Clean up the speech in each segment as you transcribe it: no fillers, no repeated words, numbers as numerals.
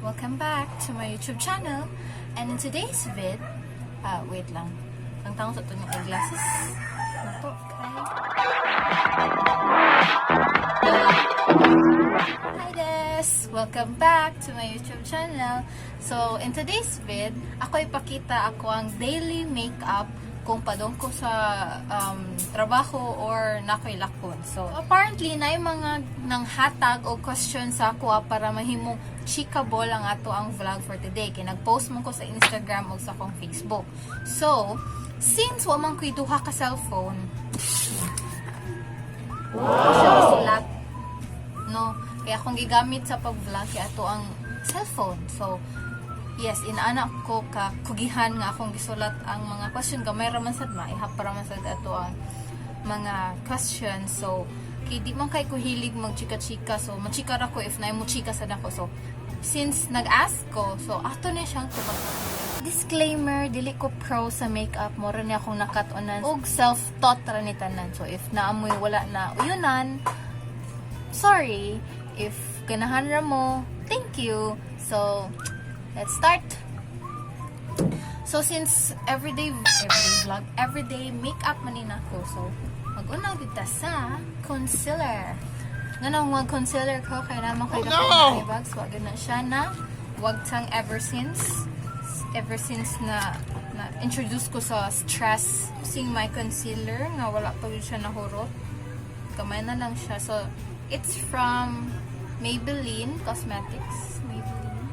Welcome back to my YouTube channel. And in today's vid, ah, wait lang. Ang tawag sa itong eyeglasses. Ano to? Hi des! Welcome back to my YouTube channel. So, in today's vid, ako ipakita ako ang daily makeup kung padong ko sa trabaho or nakoy lakon. So, apparently, na yung mga nang hatag o question sa ako para mahimong chikable ang ato ang vlog for today. Kay nag-post mo ko sa Instagram o sa akong Facebook. So, since wa man ko'y duha ka cellphone, ako siya gisulat, no? Kaya akong gigamit sa pag-vlog kaya ato ang cellphone. So, yes, inaana ko ka kugihan nga akong gisulat ang mga question. Gamay ra man sad, maihap ra man sad ato ang mga question. So, kay di man kay ko hilig magchika-chika. So, machika ra ko if naay mo chika sad ako. So, since nag-ask ko, so ato na siyang tubag. Disclaimer, dili ko pro sa makeup. Mora ni akong nakat-onan. Og self-taught ra ni tanan. So, if naamoy wala na uyunan, sorry. If ganahan ra mo, thank you. So, let's start. So, since everyday vlog, everyday makeup man ni nako. So, mag-una kita sa concealer. Nganong mag-concealer ko, kaya naman ko Oh, no! bags. Wag na siya na wag tang ever since na introduce ko sa stress using my concealer nga wala pa yun siya nahurot. Kamay na lang siya. So, it's from Maybelline Cosmetics. Maybelline.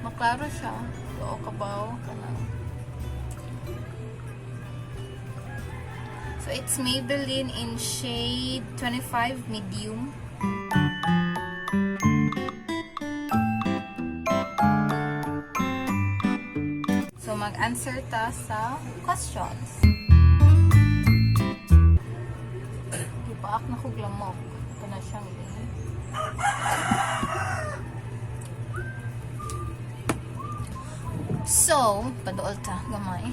Maklaro siya. Oo, kabaw. Kanang. So, it's Maybelline in shade 25 medium. So, mag-answer ta sa questions. Gipaak na kog lamok. Ito na siyang So, paduol ta, gamay.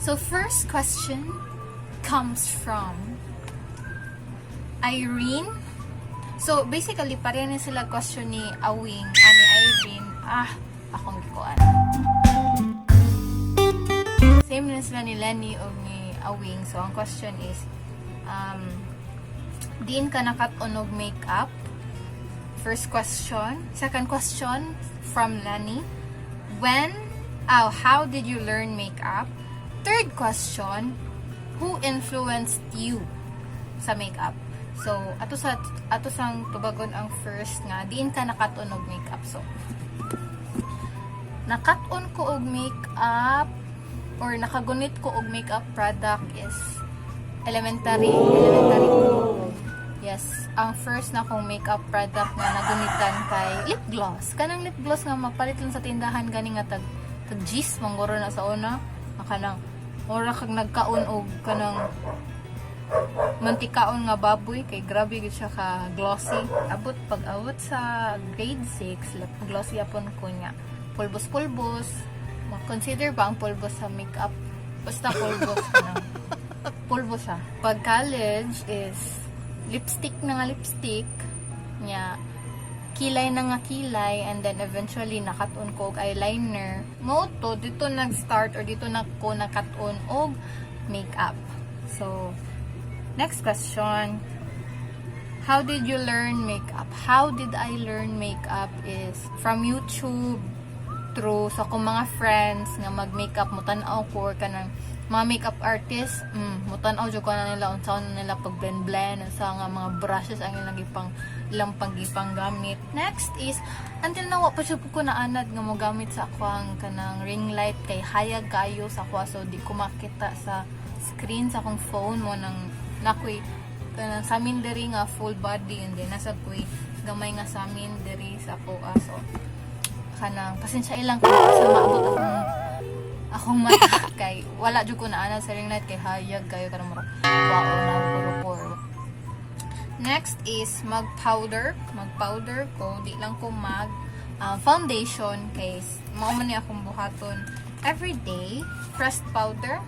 So, first question comes from Irene. So, basically, pareha ni sila question ni Awing, ani Irene. Ah, akong gikuan. Same na sila ni Lenny o ni Awing. So, ang question is, diin ka nakat-on og makeup? First question. Second question from Lenny. How did you learn makeup? Third question, who influenced you sa makeup? So, ato sang tubagon ang first nga diin ka nakat-on og makeup. So, nakat-on ko og makeup or nakagunit ko og makeup product is elementary. Elementary ko. Yes, ang first na akong makeup product nga nagunitan kay lip gloss. Kanang lip gloss nga mapalit lang sa tindahan gani nga tag tag G's mangguro na sa una. Nga kanang ora kag nagkaon og kanang mantikaon nga baboy kay grabe gid siya ka glossy. Abot pag abot sa grade 6, lip glossy apon ko niya. Pulbos-pulbos. Ma-consider ba ang pulbos sa makeup? Basta pulbos kanang pulbo siya. Pag college is lipstick na nga lipstick niya, kilay na nga kilay, and then eventually nakat-on ko og eyeliner mo to. Dito nag-start or dito na ko nakat-on og makeup. So, next question, how did you learn makeup? How did I learn makeup is from YouTube, through sa akong mga friends nga mag-makeup. Mutan-aw ko or kanang mga makeup artist, mutan-aw jud ko na nila unsa na nila pag blend blend, unsa nga mga brushes ang ilang ilang pagipang gamit. Next is until now wa pa jud ko naanad nga mogamit sa akong kanang ring light kay hayag kayo sa ako, so di ko makita sa screen sa akong phone mo nang nakoy kanang samin diri nga full body, and then nasa koy gamay nga samin diri sa ako. So kanang pasensya ilang kung sa maabot akong mata kay wala jud ko naana sa ring light kay hayag kayo, kanang murag wao na ko. Next is mag-powder. Mag-powder ko, di lang ko mag foundation kay mao man ni akong buhaton every day. Pressed powder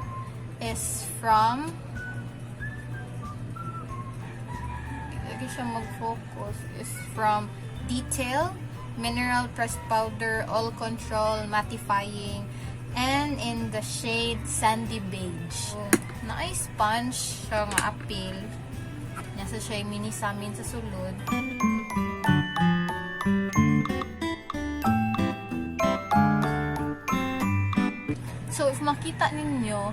is from, lagi siya mag-focus, is from Detail Mineral Pressed Powder All Control Mattifying and in the shade Sandy Beige. So, naay sponge siya nga apil. Nasa siya mini samin sa sulod. So, if makita ninyo,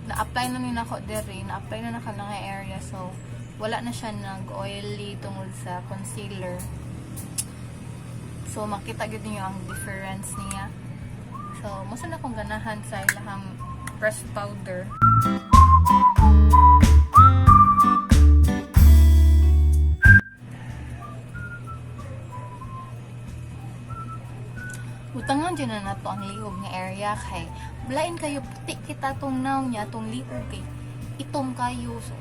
na-apply na nila ako diri, na-apply na naka nga area. So, wala na siya nag-oily tungod sa concealer. So, makita gyud ninyo ang difference niya. So, mas na akong ganahan sa ilahang pressed powder. Utangan dyan na nato ang liog nga area kay lain kayo, puti kita tong naong niya tong liog kay itom kayo, so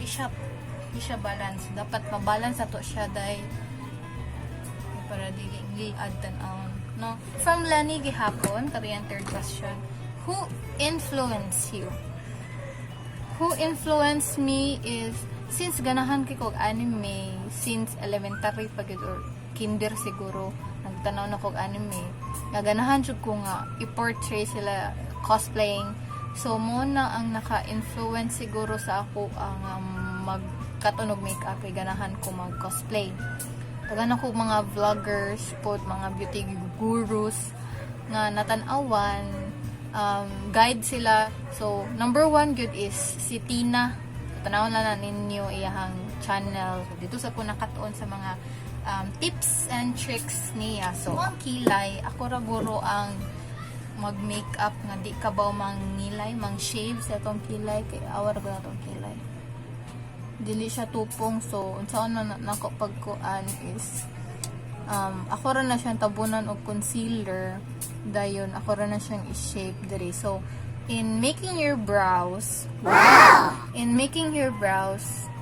di siya balance. Dapat mabalance ato siya dahil para di giad tan-awon, no? From Lenny gihapon katuyan, third question: Who influenced you? Who influenced me is since ganahan kay kog anime since elementary pa gyud or kinder siguro, nagtanaw na kog anime, naganahan jud ko nga i-portray sila, cosplaying. So mo na ang naka-influence siguro sa ako ang magkatunog makeup kay ganahan ko mag-cosplay. Daghan ako mga vloggers pod, mga beauty gurus nga natan-awan, guide sila. So number one good is si Tina. Tanawon lang na ninyo iyahang channel. So, dito sa ko nakatuon sa mga tips and tricks niya. So ang kilay, ako ra guro ang mag-makeup nga di ka ba mangilay, mang-shave sa atong kilay kay awar ba atong kilay, dili siya tupong. So unsaon man nako pagkuan is ako ra na siyang tabunan og concealer, dayon ako ra na siyang i-shape diri. So in making your brows,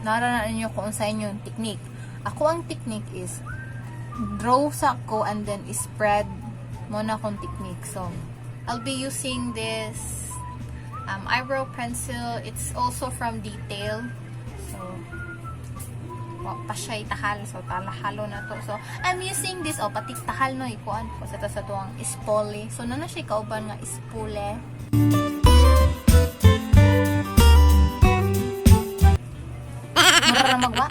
nara na ninyo kung unsa inyong technique. Ako ang technique is draw sa ko and then spread mo na akong technique. So I'll be using this eyebrow pencil. It's also from Detail. So wa pa siya itahal, so talahalo na to. So I'm using this, oh, patik tahal no, ikuan ko sa tuwang spoolie. So nana siya kauban nga spoolie. Mura ra magwa.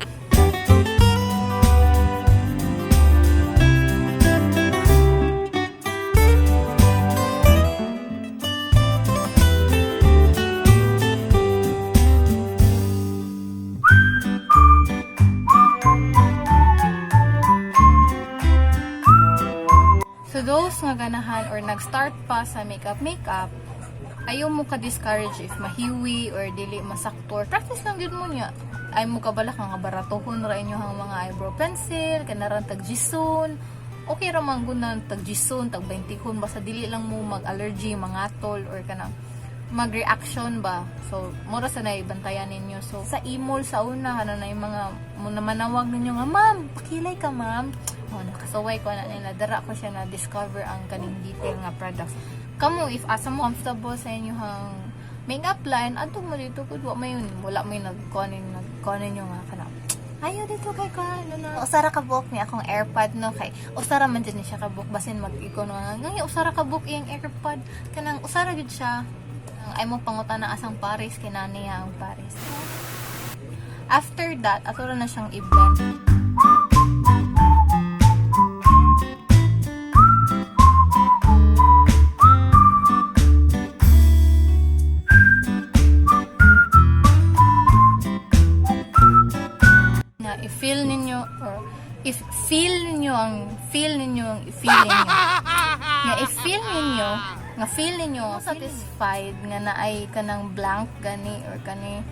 So those nga ganahan or nag-start pa sa makeup makeup, ayaw mo ka-discourage if mahiwi or dili masakto. Practice lang gyud mo niya. Ay mo kabala ka nga baratohon ra inyo ang mga eyebrow pencil, kanaran tag jison. Okay ra man gud na tag jison, tag 20 kun, basta dili lang mo mag-allergy, mangatol or kanang mag-reaction ba. So, mura sa naibantayan ninyo. So, sa imol sa una, ano na yung mga mo na manawag ninyo nga, "Ma'am, pakilay ka, ma'am." Oh, nakasaway ko na nila. Dara ko siya na discover ang kaning Detail nga products. Kamo, if asa mo comfortable sa inyong makeup line, adto mo dito gud, wa may wala may nagkuanin nyo nga kana. Ayaw dito kay ka, ano na. Usara ka buok ni akong AirPod, no, kay usara man dyan ni siya ka buok, basin mag-ikaw nga nga usara ka buok iyang AirPod, kanang usara gid siya. Ang ay mo pangutana asang Paris kay nani ang Paris. After that, ato ra na siyang i-blend. Na i-feel ninyo or if feel ninyo ang feel ninyo ang i-feel ninyo nga i-feel ninyo nga feel ninyo satisfied nga naay kanang blank gani or kani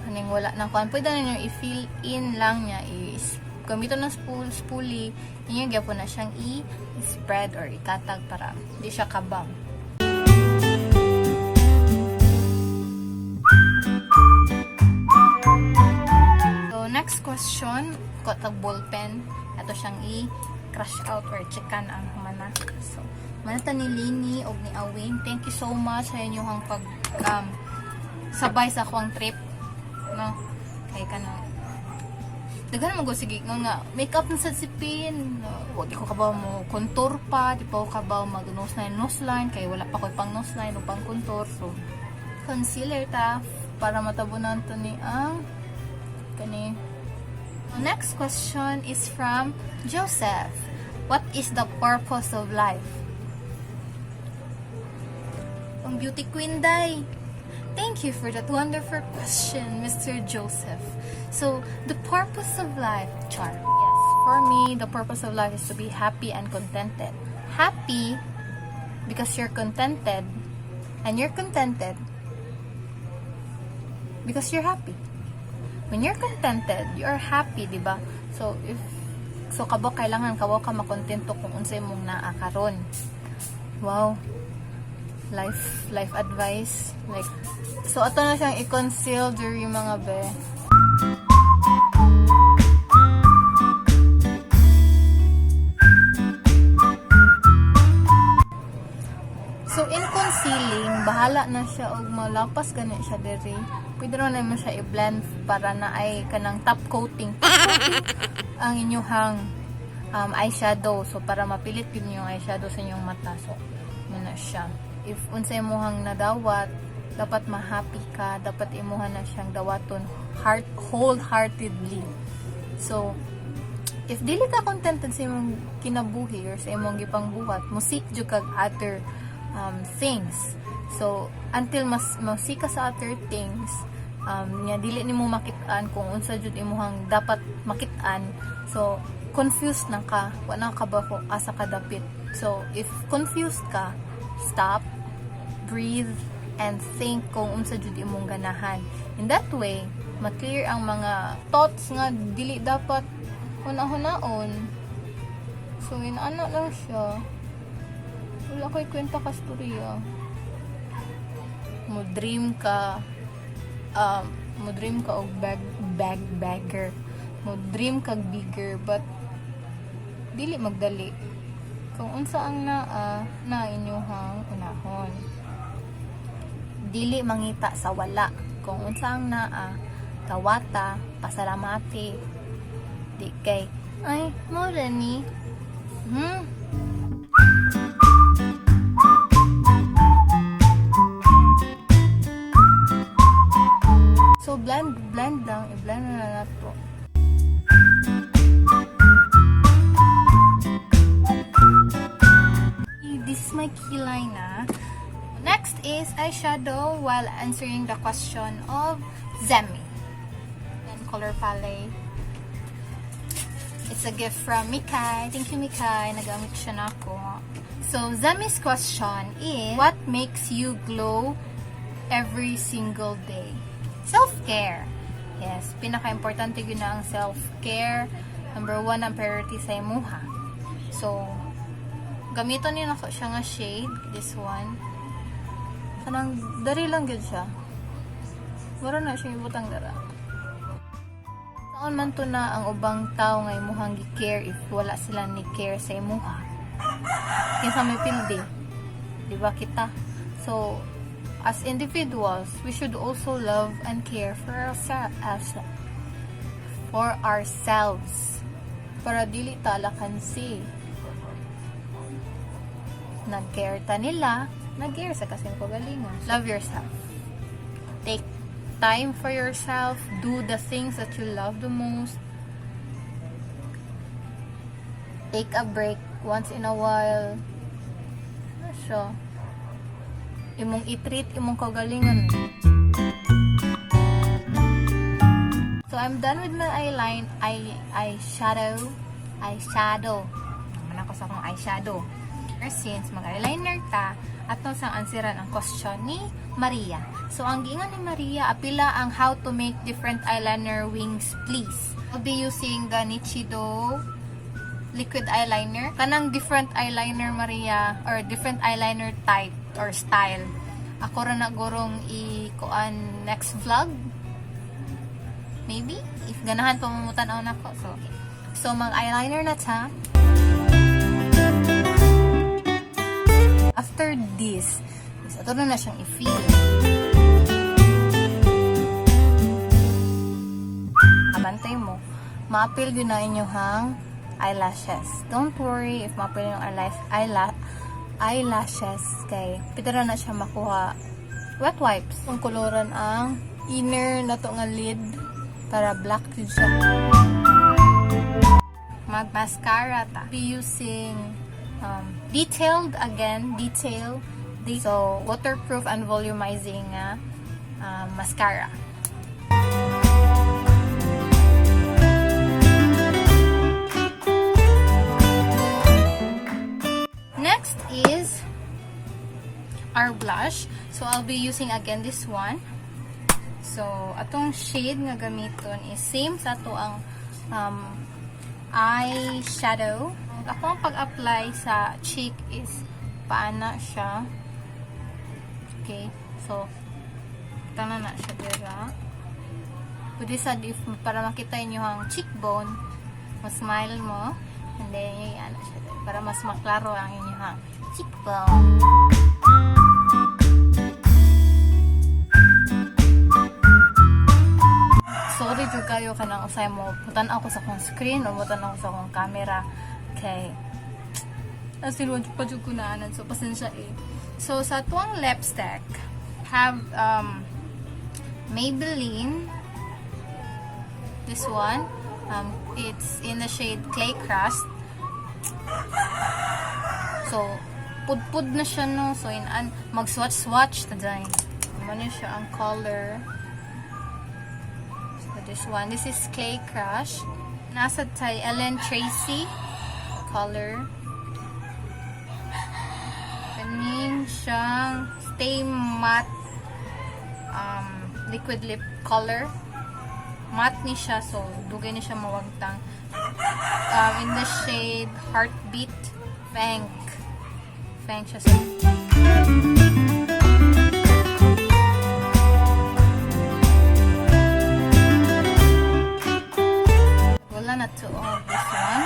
kaning wala nang kuan, pwede na ninyo i-fill in lang niya, i gamiton ng spoolie inyo gyapon na siyang i-spread or ikatag para di siya kabang. So, next question, kotag ballpen. Ato siyang i-crush out or checkan ang humana. So, manata ni Lini og ni Awin. Thank you so much sa inyong pag sabay sa akong trip. No? Kay kanang Daghan man gud sige nga makeup na sad si Pin. Wa di ko kabaw mo contour pa, di pa ko kabaw mag nose line nose line kay wala pa koy pang nose line o pang contour. So concealer ta para matabunan to ni ang kani. Next question is from Joseph. What is the purpose of life? Ang beauty queen day. Thank you for that wonderful question, Mr. Joseph. So, the purpose of life, char. Yes, for me, the purpose of life is to be happy and contented. Happy because you're contented, and you're contented because you're happy. When you're contented, you are happy, di ba? So, if so kabo kailangan kabo ka makontento kung unsay mong naa karon. Wow. Life advice, like, so ato na siyang i-conceal diri, mga be. So in concealing, bahala na siya og malapas gani siya diri. Pwede ra na mo siya i-blend para na ay kanang top coating. Top coating ang inyuhang eyeshadow. So para mapilit yun yung eyeshadow sa inyong mata. So muna siya. If unsay imuhang nadawat, dapat ma-happy ka, dapat imuha na siyang dawaton heart wholeheartedly. So if dili ka contented sa imong kinabuhi or sa imong gipangbuhat, mo-seek jud kag other things. So until mas mo-seek ka sa other things nga dili nimo makit-an kung unsa jud imuhang dapat makit-an, so confused na ka, wa na ka ba kung asa ka dapit. So if confused ka, stop, breathe and think kung unsa jud imong ganahan. In that way, ma-clear ang mga thoughts nga dili dapat huna-hunaon. So inaana lang siya. Wala ko'y kwenta ka storya. Mo dream ka og bag bag bagger. Mo dream kag bigger, but dili magdali. Kung unsa ang naa na inyuhang unahon. Dili mangita sa wala. Kung unsa ang naa, dawata, pasalamati. Di kay ay mo ni. So blend blend lang, i-blend na nato. This is my key line na. Next is eyeshadow while answering the question of Zemi. And color palette. It's a gift from Mikay. Thank you, Mikay. Nagamit siya na ako. So, Zemi's question is, what makes you glow every single day? Self-care. Yes, pinaka-importante yun na ang self-care. Number one ang priority sa imuha. So, gamiton niyo nako siya nga shade, this one. Kanang dari lang gyud siya. Mura na siya ibutang dara. Saon man to na ang ubang tao nga imuhang gi-care if wala sila ni care sa imuha? Kinsa may pildi? Di ba kita? So, as individuals, we should also love and care for ourselves para dili ta lakansi. Nag-care ta nila, nag-care sa kasing kagalingon. Love yourself. Take time for yourself. Do the things that you love the most. Take a break once in a while. Ano siya? Imong i-treat imong kagalingon. So I'm done with my eyeline, eyeshadow, eyeshadow. Naman ako sa akong eyeshadow. Since mag-eyeliner ta, atong sang answeran ang question ni Maria. So ang giingon ni Maria, apila ang how to make different eyeliner wings, please. I'll be using the Nichido liquid eyeliner. Kanang different eyeliner, Maria, or different eyeliner type or style. Ako ra na gurong i-kuan next vlog. Maybe if ganahan pa mo tan-aw nako. So, okay. So mag eyeliner na ta. After this, is ato na siyang i-fill. Abantay mo. Maapil gyud na inyong eyelashes. Don't worry if maapil yung eyelashes kay pwede ra na siya makuha wet wipes. Ang koloran ang inner na to nga lid para black jud siya. Mag mascara ta. Be using detailed again, detail. So, waterproof and volumizing nga mascara. Next is our blush. So, I'll be using again this one. So, atong shade nga gamiton is same sa ato ang eyeshadow. Ako ang pag-apply sa cheek is paana siya. Okay. So, tanan na siya dira. Pwede sad if para makita inyo ang cheekbone, mas smile mo, and then yung ano siya dira, para mas maklaro ang inyong cheekbone. Sorry jud kayo kanang usay mo mutan-aw ko sa akong screen o mutan-aw ko sa akong camera kay as in wa pa jud ko naanan, so pasensya eh. So sa tuang lipstick, have Maybelline, this one, it's in the shade Clay Crust. So pudpud na siya, no? So inan mag swatch swatch ta dai mo na siya ang color. So this one, this is Clay Crush. Nasa tay Ellen Tracy color. Kaning siyang Stay Matte liquid lip color. Matte ni siya, so dugay ni siya mawagtang. In the shade Heartbeat Fank. Fank siya. So, wala na to all this one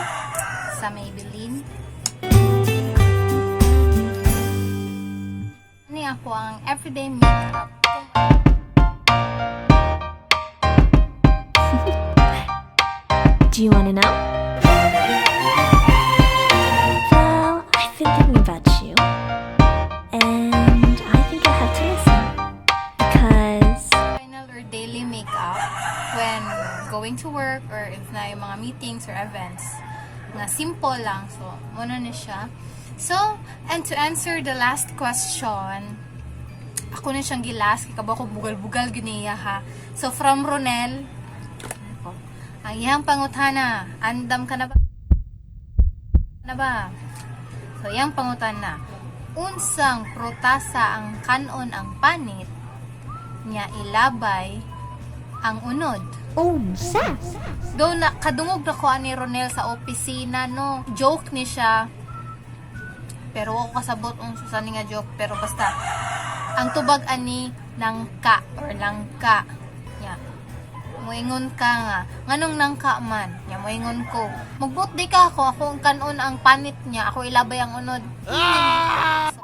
sa Maybelline. Ni ako ang everyday makeup. Do you want to know? Well, I've been thinking about you. And I think I have to listen. Because Final or daily makeup when going to work or if na yung mga meetings or events nga simple lang. So, muna na siya. So, and to answer the last question, ako na siyang gilas, kay kabaw ko bugal-bugal giniya ha. So, from Ronel, ako, ang iyang pangutana, andam ka na ba? Na ba? So, iyang pangutana, unsang prutasa ang kanon ang panit, niya ilabay ang unod? Unsa? Do na kadungog na ko ani Ronel sa opisina, no. Joke ni siya. Pero ako kasabot unsa sa ni nga joke, pero basta ang tubag ani nangka or langka. Nya. Moingon ka nga, nganong nangka man? Nya moingon ko. Magbutdi ka ako, ako ang kanon ang panit niya, ako ilabay ang unod. So,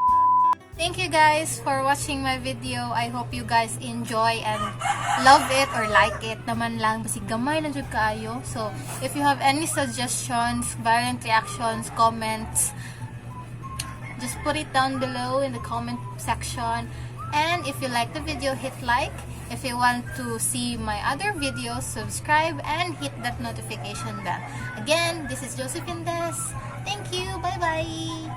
thank you guys for watching my video. I hope you guys enjoy and love it or like it naman lang. Basi gamay na jud kaayo. So, if you have any suggestions, variant reactions, comments, just put it down below in the comment section. And if you like the video, hit like. If you want to see my other videos, subscribe and hit that notification bell. Again, this is Josephine Des. Thank you. Bye-bye.